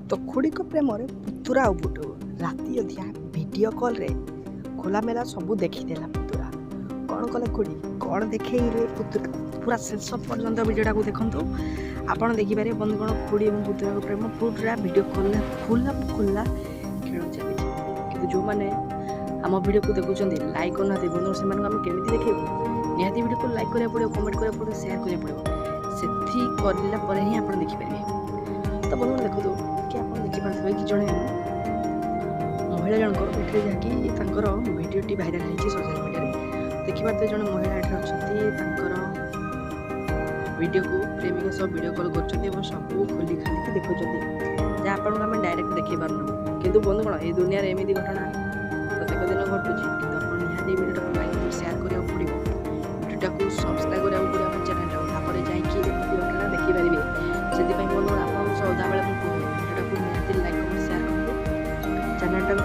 ତ ଖୁଡ଼ିଙ୍କ ପ୍ରେମରେ ପୁତୁରା ଆଉ ବୁଟୁ ରାତି ଅଧିଆ ଭିଡ଼ିଓ କଲ୍ରେ ଖୋଲାମେଲା ସବୁ ଦେଖିଦେଲା ପୁତୁରା। କ'ଣ କଲେ ଖୁଡ଼ି, କ'ଣ ଦେଖେଇଲେ ପୁତୁରା? ପୁରା ଶେଷ ପର୍ଯ୍ୟନ୍ତ ଭିଡ଼ିଓଟାକୁ ଦେଖନ୍ତୁ, ଆପଣ ଦେଖିପାରିବେ ବନ୍ଧୁଗଣ, ଖୁଡ଼ି ଏବଂ ପୁତୁରାଙ୍କ ପ୍ରେମ ପୁରା ଭିଡ଼ିଓ କଲ୍ରେ ଖୋଲା ଖୋଲା ଖେଳ ଚାଲିଛି। କିନ୍ତୁ ଯେଉଁମାନେ ଆମ ଭିଡ଼ିଓକୁ ଦେଖୁଛନ୍ତି, ଲାଇକ୍ କରୁନାହାନ୍ତି ବନ୍ଧୁ, ସେମାନଙ୍କୁ ଆମେ କେମିତି ଦେଖେଇବୁ? ନିହାତି ଭିଡ଼ିଓକୁ ଲାଇକ୍ କରିବାକୁ ପଡ଼ିବ, କମେଣ୍ଟ କରିବାକୁ ପଡ଼ିବ, ସେୟାର କରିବାକୁ ପଡ଼ିବ। ସେଠି କରିଲା ପରେ ହିଁ ଆପଣ ଦେଖିପାରିବେ। ତ ବନ୍ଧୁଗଣ, ଦେଖନ୍ତୁ କି ଆପଣ ଦେଖିପାରୁଥିବେ କି ଜଣେ ମହିଳା ଜଣକ ଏଠାରେ, ଯାହାକି ତାଙ୍କର ଭିଡ଼ିଓଟି ଭାଇରାଲ୍ ହେଇଛି ସୋସିଆଲ ମିଡ଼ିଆରେ। ଦେଖିପାରୁଥିବେ, ଜଣେ ମହିଳା ଏଠାରେ ଅଛନ୍ତି, ତାଙ୍କର ଭିଡ଼ିଓକୁ ପ୍ରେମିକ ସହ ଭିଡ଼ିଓ କଲ୍ କରୁଛନ୍ତି ଏବଂ ସବୁ ଖୋଲି ଖାଲିକି ଦେଖୁଛନ୍ତି, ଯାହା ଆପଣଙ୍କୁ ଆମେ ଡାଇରେକ୍ଟ ଦେଖେଇ ପାରୁନୁ। କିନ୍ତୁ ବନ୍ଧୁଗଣ, ଏ ଦୁନିଆରେ ଏମିତି ଘଟଣା ପ୍ରତ୍ୟେକ ଦିନ ଘଟୁଛି। କିନ୍ତୁ ଆପଣ ନିହାତି ଭିଡ଼ିଓଟାକୁ ଲାଇକ୍, ସେୟାର କରିବାକୁ ପଡ଼ିବ, ଭିଡ଼ିଓଟାକୁ ସବସ୍କ୍ରାଇବ୍ କରିବାକୁ ପଡ଼ିବ ଆମ ଚ୍ୟାନେଲଟାକୁ, ତାପରେ ଯାଇକି ଏମିତି ଘଟଣା ଦେଖିପାରିବେ। ସେଥିପାଇଁ ବନ୍ଧୁଗଣ, ଆପଣଙ୍କୁ ସଦାବେଳେ ମୁଁ କୁହେ, ଭିଡ଼ିଓଟାକୁ ନିହାତି ଲାଇକ୍, କମେଣ୍ଟ, ସେୟାର କରନ୍ତୁ, ଚ୍ୟାନେଲଟାକୁ